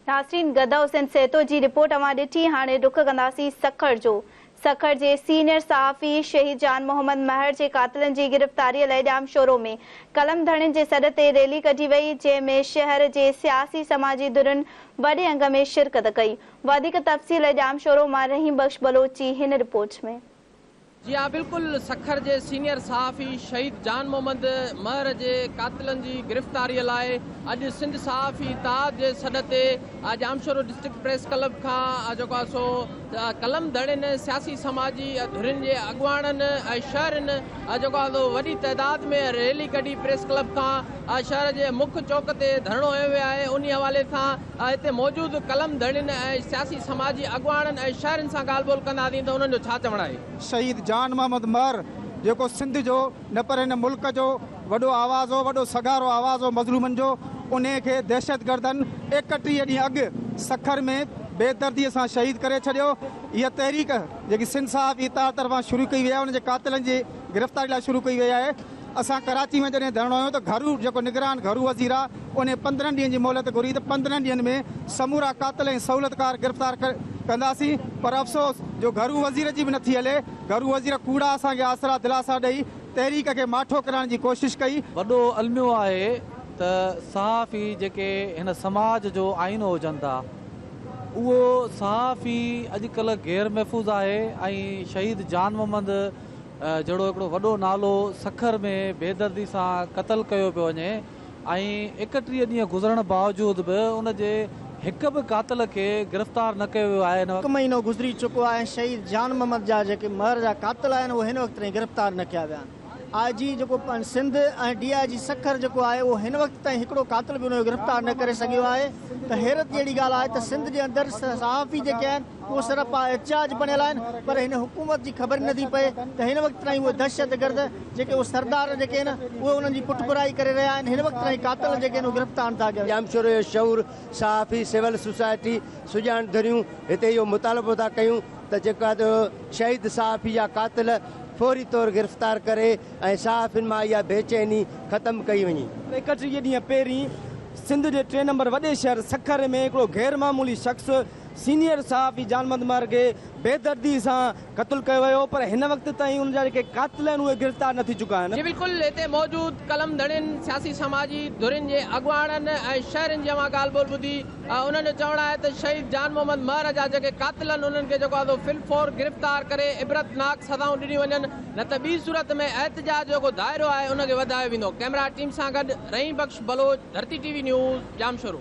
ناظرين گدا حسين سهتو جي رپورٽ اوهان ڏٺي، هاڻي رخ ڪنداسين سکر جو. سکر جي سينيئر صحافي شهيد جان محمد مهر جي قاتلن جي گرفتاري لاء ڄامشورو ۾ قلم ڌڻين جي سڏ تي ريلي ڪڍي وئي، جنهن ۾ شهر جي سياسي سماجي ڌرين وڏي انگ ۾ شرڪت ڪئي. وڌيڪ تفصيل ڄامشورو مان رحيم بخش بلوچ جي هن رپورٽ ۾. جي ها بلڪل سکر جي سينيئر صحافي شهيد جان محمد مهر جي قاتلن جي گرفتاري لاء اڄ سنڌ صحافي اتحاد جي سڏ تي ڄامشورو ڊسٽرڪٽ پريس ڪلب کان جيڪو آهي سو قلم ڌڻين سياسي سماجي ڌرين جي اڳواڻن ۽ شهرين جيڪو آهي سو وڏي تعداد ۾ ريلي ڪڍي پريس ڪلب کان شهر جي مک چوڪ تي ڌرڻو هنيو ويو آهي انهي حوالي سان هتي موجود قلم ڌڻين ۽ سياسي سماجي اڳواڻن ۽ شهرين سان ڳالهه ٻولهه ڪنداسين ته انهن جو ڇا چوڻ آهي. شهيد جان محمد مهر جيڪو سنڌ جو نه پر هن ملڪ جو وڏو آواز هو، وڏو سگهارو آواز هو مظلومن جو، انهي کي دهشتگردن 31 ڏينهن اڳ سکر ۾ بيدردي سان شهيد ڪري ڇڏيو. هيء تحريڪ جيڪي سنڌ صحافي اتحاد طرفان شروع ڪئي وئي آهي ان جي قاتلن جي گرفتاري لاء شروع ڪئي وئي آهي. اسان ڪراچي ۾ جڏهن ڌرڻو هنيو ته گهرو جيڪو نگران گهرو وزير آ انهي 15 ڏينهن جي مهلت گهري ته 15 ڏينهن ۾ سمورا قاتل ۽ سهولتڪار گرفتار ڪنداسين پر افسوس جو گهرو وزير جي به نٿي هلي گهرو وزير ڪوڙا اسان کي آسرا دلاسا ڏئي تحريڪ کي ماٺو ڪرائڻ جي ڪوشش ڪئي. وڏو الميو آهي ته صحافي جيڪي هن سماج جو آئينو هجن ٿا اهو صحافي اڄڪلهه غير محفوظ آهي ۽ شهيد جان محمد جهڙو هڪڙو وڏو نالو سکر ۾ بيدردي سان قتل ڪيو پيو وڃي ۽ 31 ڏينهن گذرڻ باوجود به ان جي هڪ به قاتل کي گرفتار نه ڪيو ويو آهي. هڪ مهينو گذري چڪو آهي ۽ شهيد جان محمد جا جيڪي مهر جا قاتل آهن اهي هن وقت تائين گرفتار نه ڪيا ويا آهن. آء جي جيڪو سنڌ ۽ ڊي I جي سکر جيڪو آهي اهو هن وقت تائين هڪڙو قاتل به ان جو گرفتار نه ڪري سگهيو آهي ته حيرت جهڙي ڳالهه آهي ته سنڌ جي اندر صحافي جيڪي آهن اهي سراپا احتجاج بڻيل آهن پر هن حڪومت جي خبر ئي نٿي پئي ته هن وقت تائين اهي دهشتگرد جيڪي اهي سردار جيڪي آهن اهي انهن جي پٺڀرائي ڪري رهيا آهن هن وقت تائين قاتل جيڪي آهن اهي گرفتار نٿا ڪيا وڃن. ڄامشوري جو شعور، صحافي، سول سوسائٽي، سڄاڻ ڌريون هتي اهو مطالبو ٿا ڪيون ته جيڪو آهي ته شهيد صحافي جا قاتل فوري طور گرفتار ڪري ۽ صحافين مان اها بيچيني ختم ڪئي وڃي. 31 ڏينهن پهرين سنڌ جي ٽئين نمبر وڏي شهر سکر ۾ هڪڙو غير معمولي شخص سينيئر صحافي جان محمد مهر کي بيدردي سان قتل ڪيو ويو پر هن وقت تائين ان جا جيڪي قاتل آهن اهي گرفتار نه ٿي چڪا آهن. جي بلڪل هتي موجود قلم ڌڻين، سياسي سماجي ڌرين جي اڳواڻن ۽ شهرين جي اوهان ڳالهه ٻولهه ٻڌي انهن جو چوڻ آهي ته شهيد جان محمد مهر جا جيڪي قاتل آهن انهن کي جيڪو آهي سو في الفور گرفتار ڪري عبرتناڪ سزائون ڏنيون وڃن نه ته ٻي صورت ۾ احتجاج جو جيڪو دائرو آهي ان کي وڌايو ويندو ڪئميرا ٽيم سان گڏ Rahim Bakhsh Baloch, Dharti T V news, Jamshoro.